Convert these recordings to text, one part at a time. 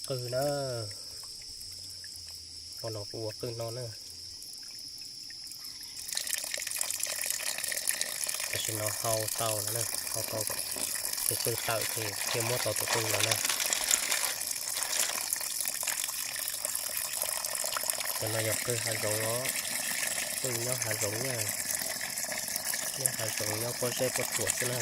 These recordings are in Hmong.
qwj na. Hmo no kuv ua qwj no na. Tam sim no hau tau lawm na, hau tau tus qwj tawm ces thiaj muab tau tus qwj los na. Cov no yog qwj hav zoov os, qwj nyob hav zoov na, nyob hav zoov nyob pob zeb pob tsuas xwb na.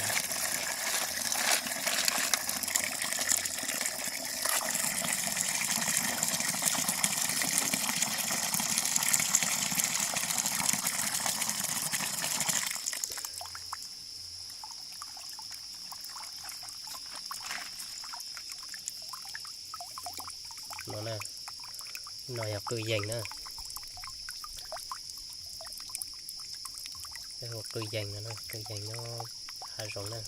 No na, no yog qwj yees na. Peb hu qwj yees no na, qwj yees nyob hav zoov na.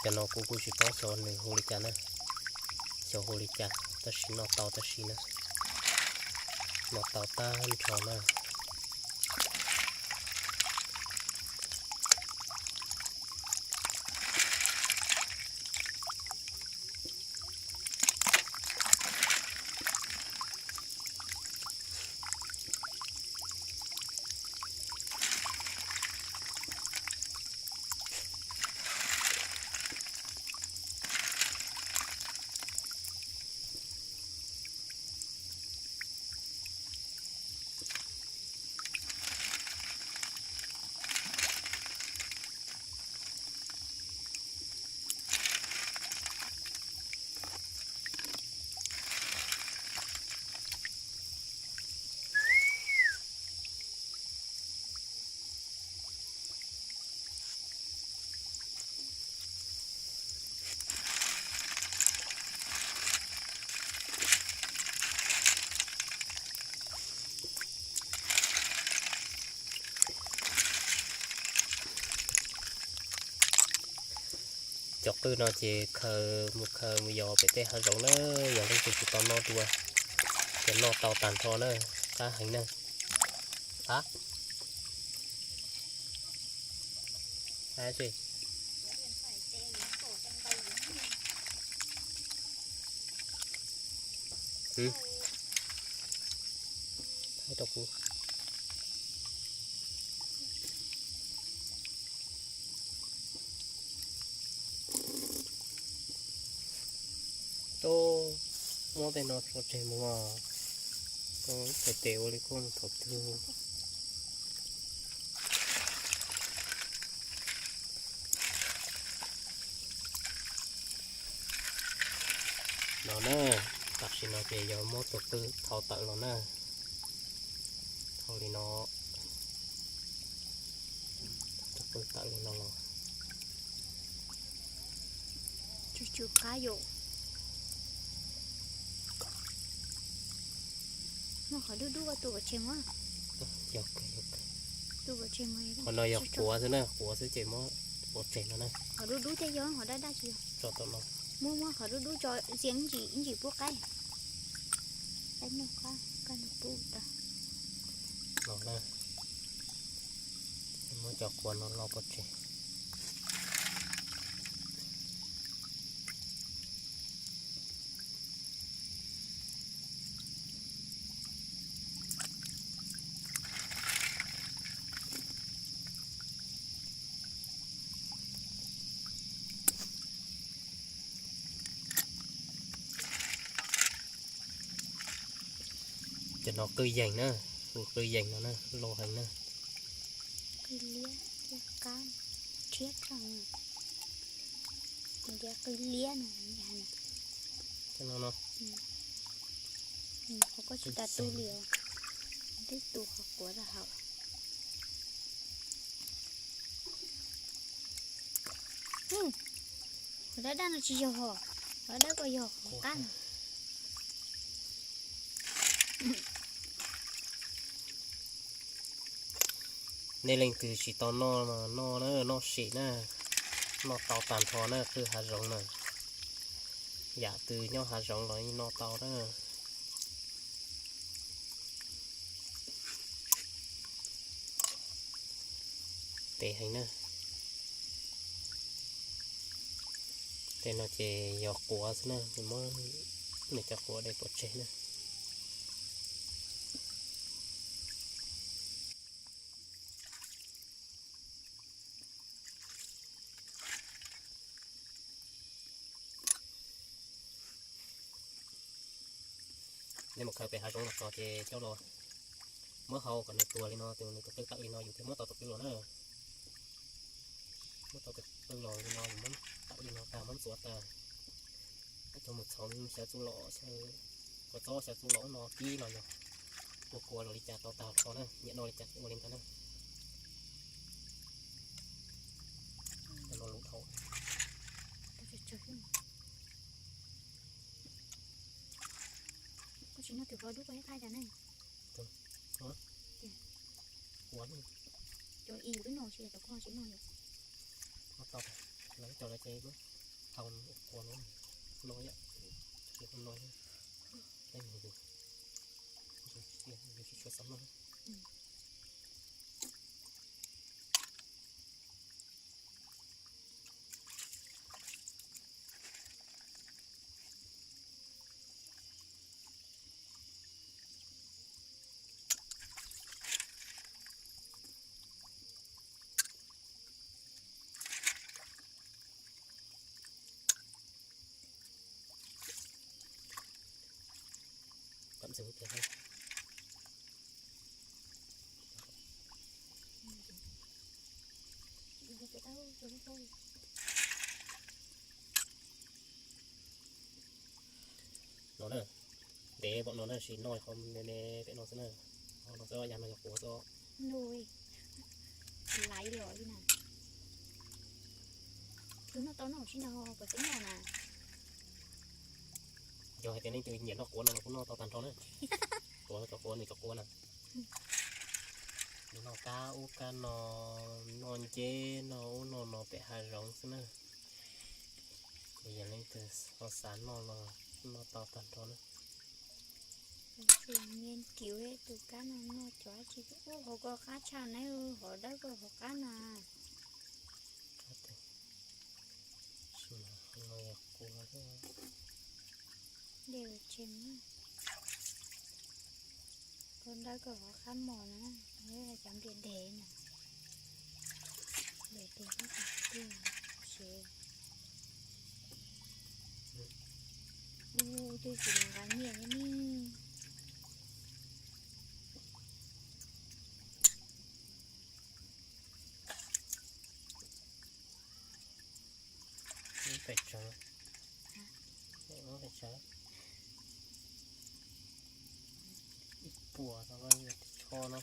Cov no kuv kuj tsis paub xyov nws hu li cas na, xyov hu li cas, tab sis noj tau tab sis na, noj tau tag nrho na. Cov qwj no ces khaws mus khaws mus yos pem tej hav zoov na, yog leej twg tsis tau noj dua ces noj tau tag nrho na, qab heev na. Qab. Thaij rau kuv. Tub, muab tej no tso tseg mus, tes tes ua li koj thaum twg. No na, tam sim no ces yog muab tus qwj thau tawm los na. Thau li no, tus qwj tawm li no los. Tsw tsw qab yom. Muab qhov dub dub ua tus pov tseg mas. Qhov no yog quav xwb na, quav xwb ces muab pov tseg no na. Qhov dub dub thiaj yog, qhov daj daj tsis yog. Tso tom no. Muab muab qhov dub dub tso, txiav ib ntsis ib ntsis pub qaib. Qaib noj qab, qaib noj pub tag. No na. Muab cov quav no lo pov tseg. Cov no qwj yees na, hu qwj yees no na, loj heev na. Qwj liab thiab qab tshiab tshaj, qwj liab no. Cov no no. Qhov koj tsis tas tu li os, twb tu qhov quav rau hauv. Qhov daj daj no tsis yog hos, qhov daj daj ko yog qhov qab no. Nej leej twg tsis tau noj, noj na, noj sim na, noj tau tag nrho na, qwj hav zoov na. Yam twg nyob hav zoov los yeej noj tau na. Ntev heev na. Tej no ces yog quav xwb na, nws muab nws cov quav de pov tseg na. Nej mus khaws pem hav zoov los txog ces coj los muab hau kom nws tuag li no, nws tus qw tawm li no yus thiaj muab tau tus qw los na. Muab tau tus qw los li no yus muab tawm li no tag muab ntxuav tag, coj mus txhoov xyaw txuj lom, kua txob xyaw txuj lom no kib los yog ua kua los li cas tau tag nrho na, nyiam noj li cas ua li ntawd na. Cov no lus dhau. Koj tsis noj twm hlo dub koj thiab thaij cas ne? Ua cov ib lub no tsis yog cov koj tsis noj yom? Noj tau, lawv cov lawv ces lub thau ua kua no, no yom, no, yus tsis tshua xav noj. Tạm dừng cái này. No na, ntev npaum no na, sim noj qhov me me pem no xwb na. Qhov no xwb, yam no yog quav xwb. Nws laiv los li na. Tus noj tau noj tsis noj, puas twb noj na? Yog hais tias leej twg nyiam noj quav no los kuj noj tau tag nrho na. Quav cov quav nws cov quav na. Nws noj kab ub kab no, noj nceb noj ub noj no pem hav zoov xwb na. Ces yog leej twg ho xav noj los noj tau tag nrho na. Tsuas nghiên cứu tus kab no noj cov tsis ub hauv ko qab tshaj na, hauv dawb ko hauv qab na. Dej tseem ko dawb ko hauv qab mos na, cov npias dej na. Dej dej xwb, ub twb tsis nqa nyiaj li ne. Pem tsawv, pem tsawv ib puas tau tsho no.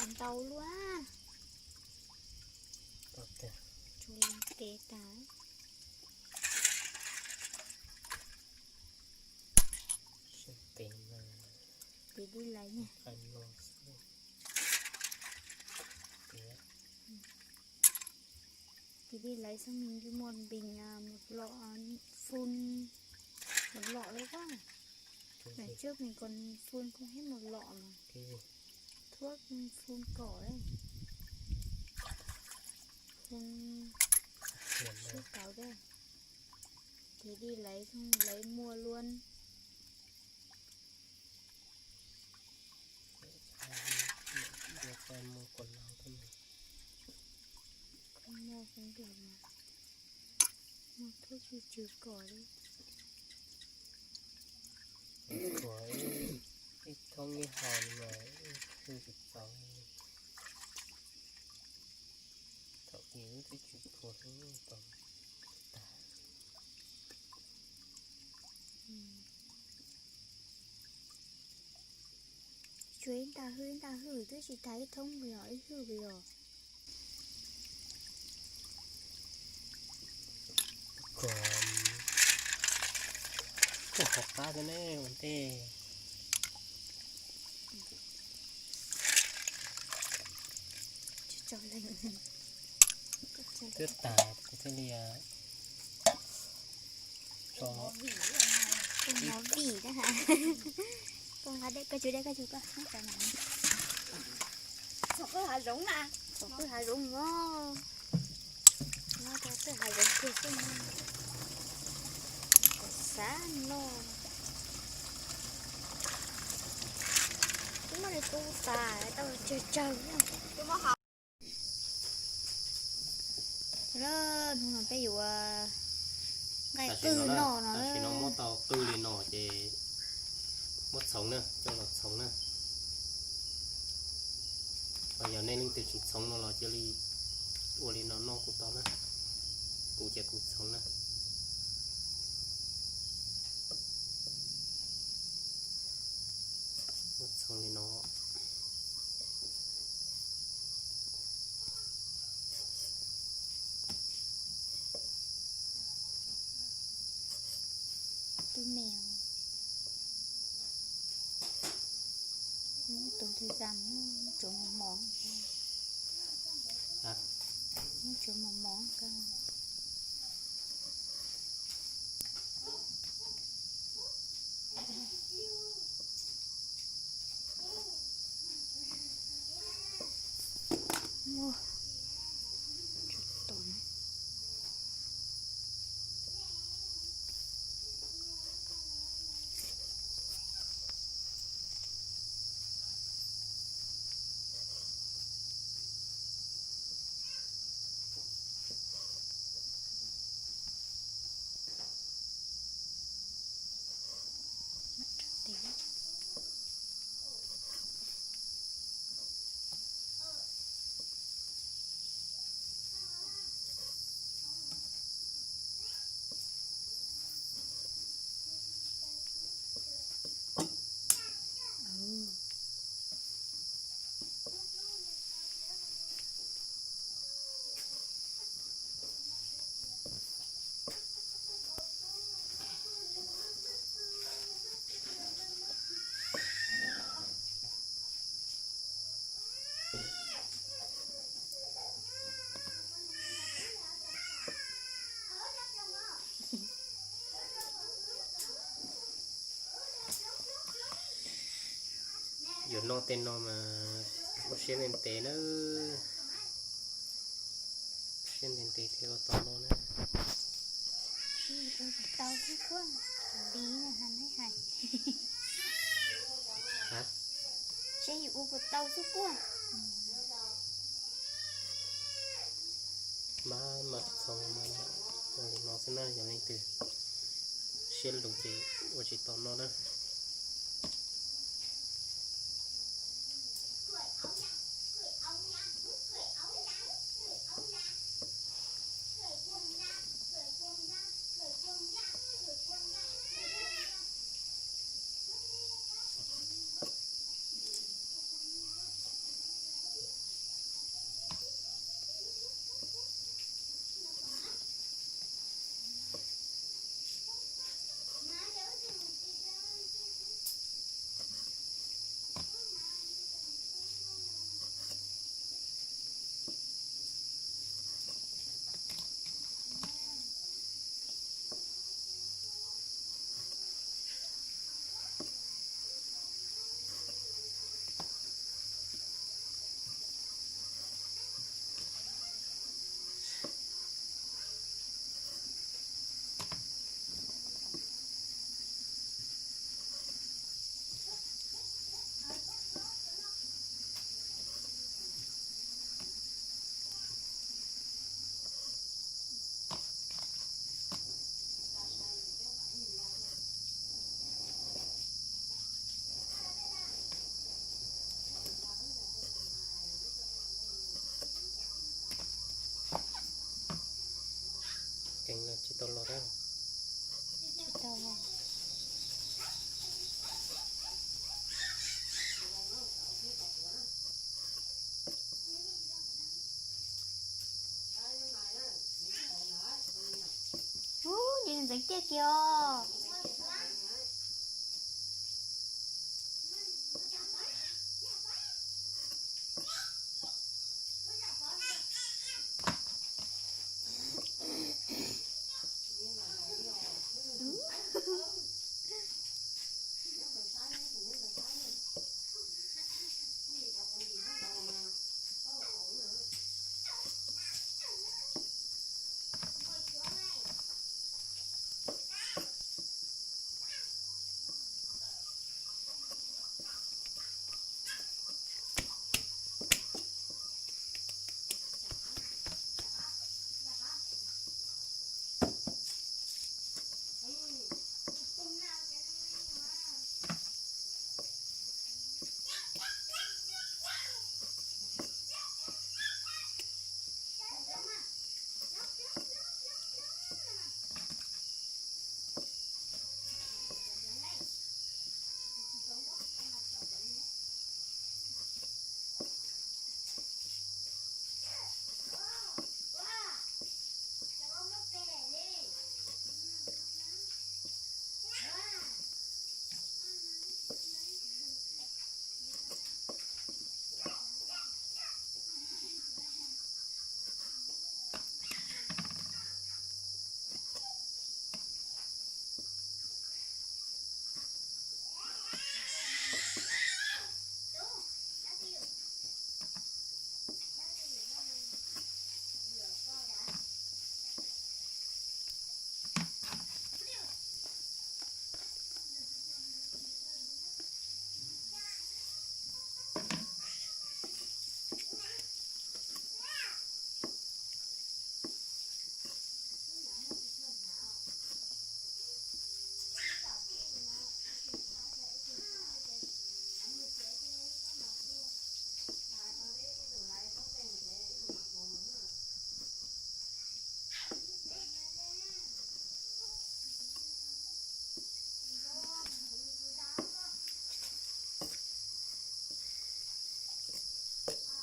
Ntau luaj. Tau tiag. Tsuas leej kev tas. Sib tes mas. Tis dib laiv na. Qai no xwb. Tiag. Tis dib laiv xong mình đi mua bình, à, một lọ, à, phun một lọ luôn quá. Ngày trước mình còn phun không hết một lọ mà. Cái gì? Thuốc phun cỏ đấy. Phun thuốc cỏ đấy. Thì đi lấy xong lấy mua luôn. Đi mua quần áo thôi mà. Không mua cũng được mà. Mua thuốc đi trừ cỏ đi. Cỏ ib thoob ib hòm mas ib hwj tsis txaus. Thaum ub twb tsis thuam hlub tau tag. Tsuas ib nta hwj ib nta hwj twb tsis tas ib thoob puas yog ib hwj puas yog? Kuj hauv qab xwb ne ua ntej. Twb tas kuv thiaj li. Koj mov vim, koj mov vim na. Koj nqa dej, koj tsw dej, koj tsw koj. Txhoov qwj hav zoov na. Txhoov qwj hav zoov os. Noj tau qwj hav zoov kiag xwb na. Xav noj. Twb muab li tu tas tau tsawg tsawg. Lawm, hnub no peb yuav nqaij qwj noj no. Tam sim no muab tau qwj li no ces muab txhoov na, coj los txhoov na. Ho yog nej leej twg tsis txhoov no los cia li ua li no noj kuj tau na. Kuv ces kuv txhoov na. Muab txhoov li no. Tub me, tus ntawd zam, tsuav mos mos, tsuav mos mos. Yuav noj tej no mas ua siab ntev ntev na. Siab ntev ntev thiaj ua tau noj na. Ua tau xwb kuj li hais. Seb yus ua puas tau xwb kuj. Mas mam txhoov mas ua li no xwb na, yog leej twg siab lug ces ua tsis tau noj na. Tseem tsis tau los thiab. Tsis tau los. Ub, nws ntxeev tiaj tiag os.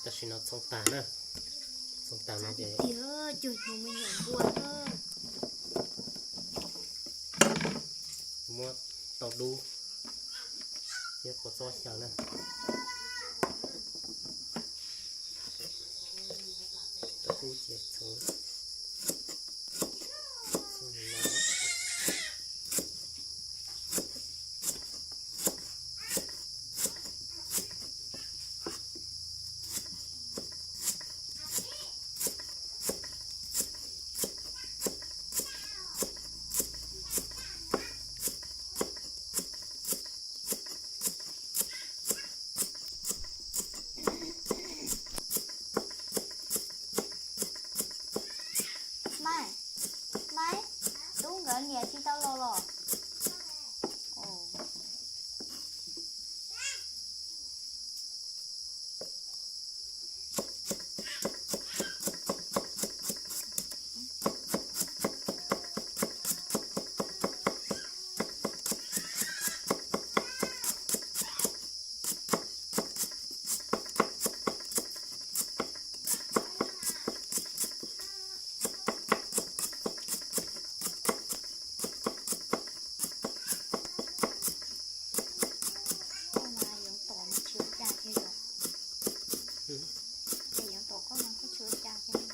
Tam sim no txhoov tag na, txhoov tag no ces tiag, cuag nws me nyuam npua na. Muab tau dub thiab kua txob xyaw na. Tau dub ces txhoov, txhoov no. Maiv, Maiv, tub nkawd niam tsis tau los los? Ua mas yuav tom mas tsis ua cas thiab yom. Ces yuav tom koj mas koj tsis ua cas thiab.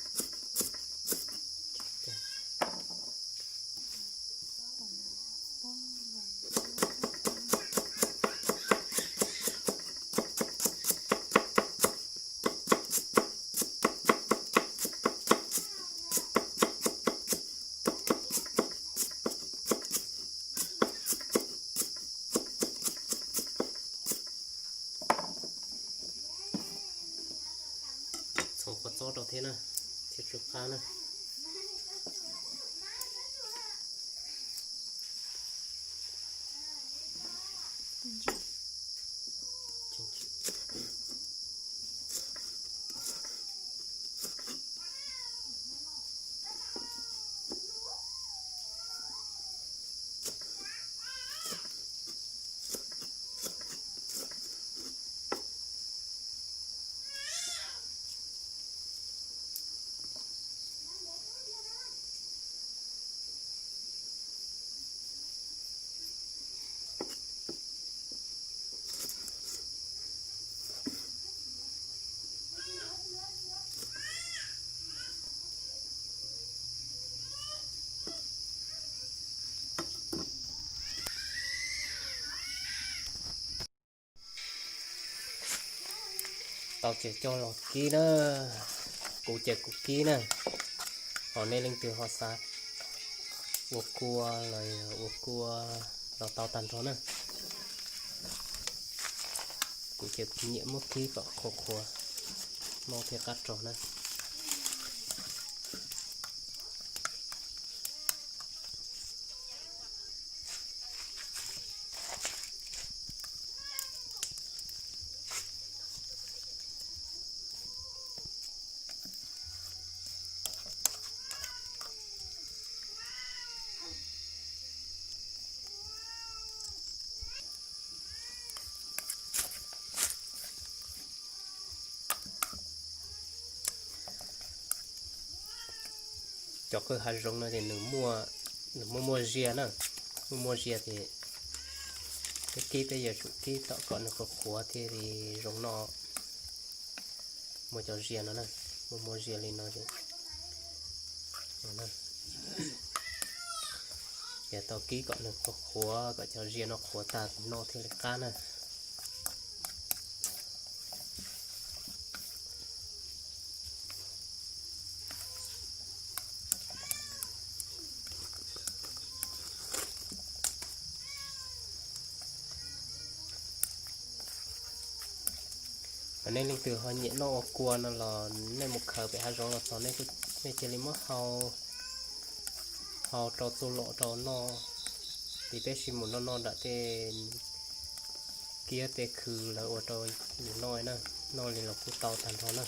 Txhoov kua txob rau thiab na, thiab tsw qab na. Tau ces coj los kib na, kuv ces kuv kib na, ho nej leej twg ho xav ua kua los ua kua los tau tag nrho na. Kuv ces kuv nyiam muab kib kom qhuav qhuav, noj thiaj qab rog na. Cov qwj hav zoov no ces nws muaj, nws muaj muaj zias na, muaj muaj zias ces peb kib peb yuav tsum kib tom kom nws qhuav qhuav thiaj li zoo noj. Muaj cov zias no na, muaj muaj zias li no ces, no na, yuav tau kib kom nws qhuav qhuav kom cov zias no qhuav tag noj thiaj li qab na. Mas nej leej twg ho nyiam noj ua kua no los nej mus khaws pem hav zoov los txog nej cia li muab hau, hau rau txuj lom rau noj. Tis peb sim mus noj noj nram tej kiab tej khw lawv ua rau yus noj na, noj li los kuj tau tag nrho na.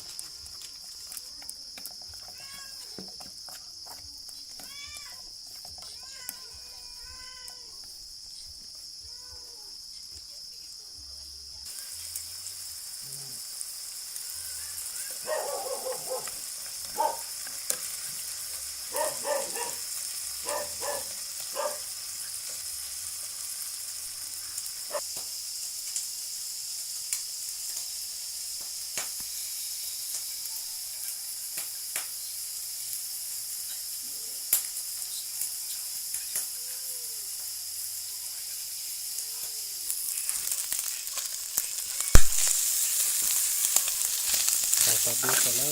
Tau tau dub rau na,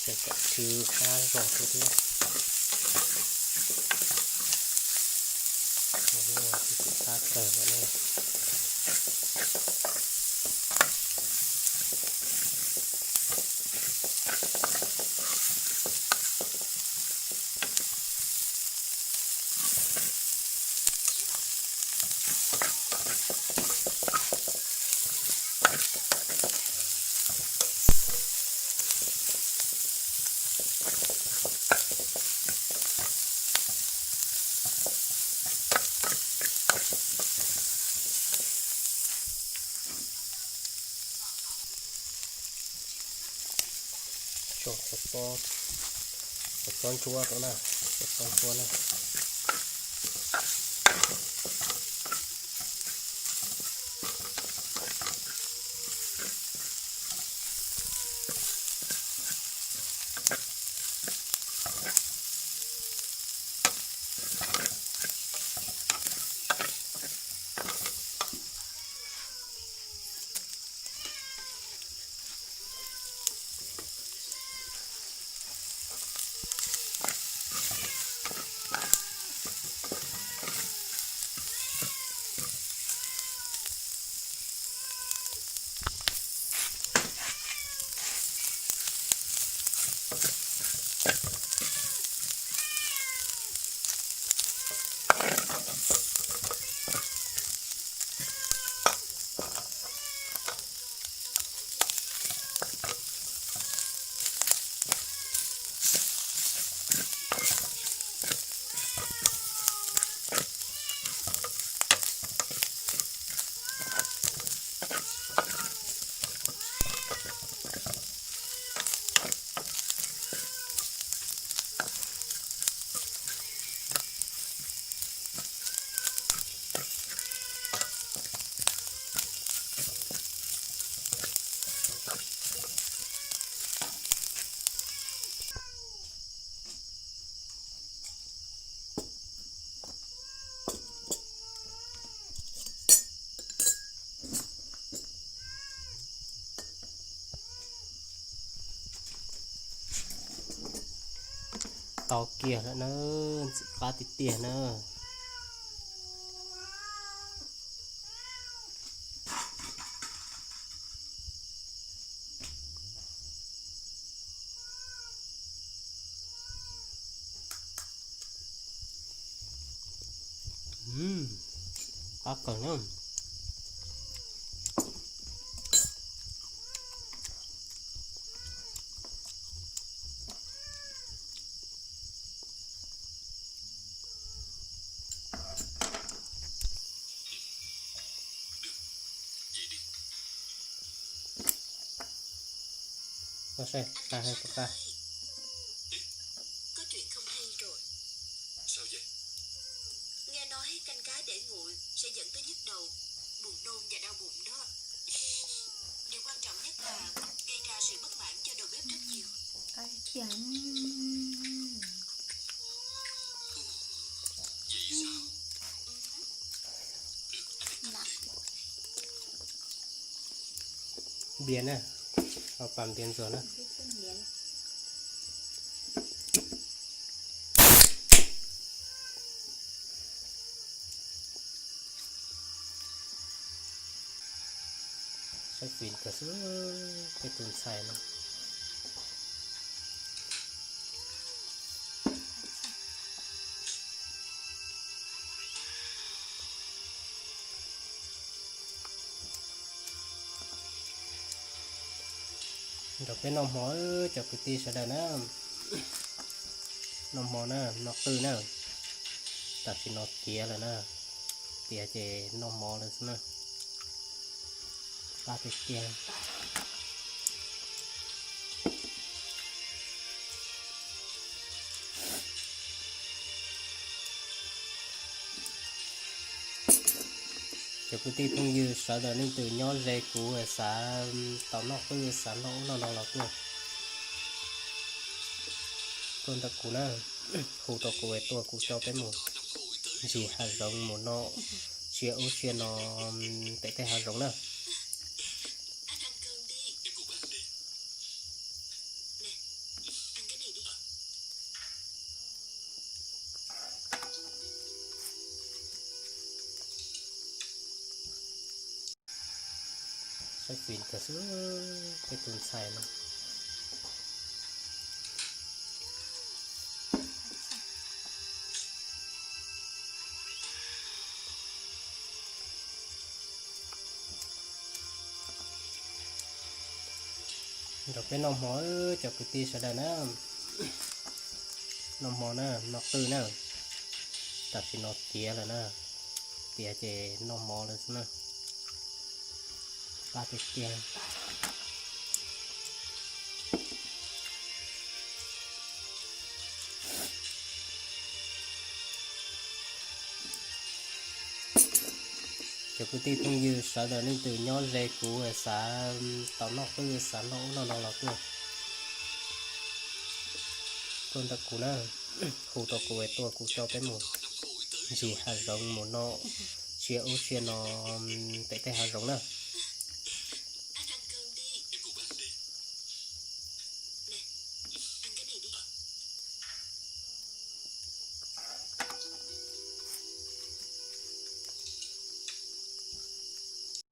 xyaw kom tsw qab zog thiab thiab. Tab tawg lawm na. Tso cov txob ntsuab rau na, cov txob ntsuab na. Tau kiag lawm na, ntxim qab tiag tiag na. Qab kawg na. Saib, qa hais puas qa? Có chuyện không hay rồi. Sao vậy? Nghe nói canh cá để nguội sẽ dẫn tới nhức đầu, buồn nôn và đau bụng đó. Điều quan trọng nhất là gây ra sự bất mãn cho đầu bếp rất nhiều. Qa thiab. Npias na, au pas npias ntxuag na. Saib fim kawg xwb, peb tus ntxhais no. Nrog peb noj hmo cov kwv tij sawv daws na. Noj hmo na, noj qwj na. Tam sim no tiav lawm na, tiav ces noj hmo lawm xwb na. Pab tiag tiag. Cov kwv tij phooj ywg sawv daws leej twg nyob ze kuv xav tau noj qwj xav noj ub noj no los tuaj, tuaj ntawm kuv na, hu rau kuv es tuaj kuv coj peb mus ntsis hav zoov mus noj tsiaj ub tsiaj no pem tej hav zoov na. Saib fim kawg xwb, peb tus ntxhais no. Nrog peb noj hmo cov kwv tij sawv daws na. Noj hmo na, noj qwj na. Tam sim no tiav lawm na, tiav ces noj hmo lawm xwb na. Pab tiag tiag. Cov kwv tij phooj ywg sawv daws leej twg nyob ze kuv xav tau noj qwj xav noj ub noj no los tuaj, tuaj ntawm kuv na, hu rau kuv es tuaj kuv coj peb mus ntsis hav zoov mus noj tsiaj ub tsiaj no pem tej hav zoov na.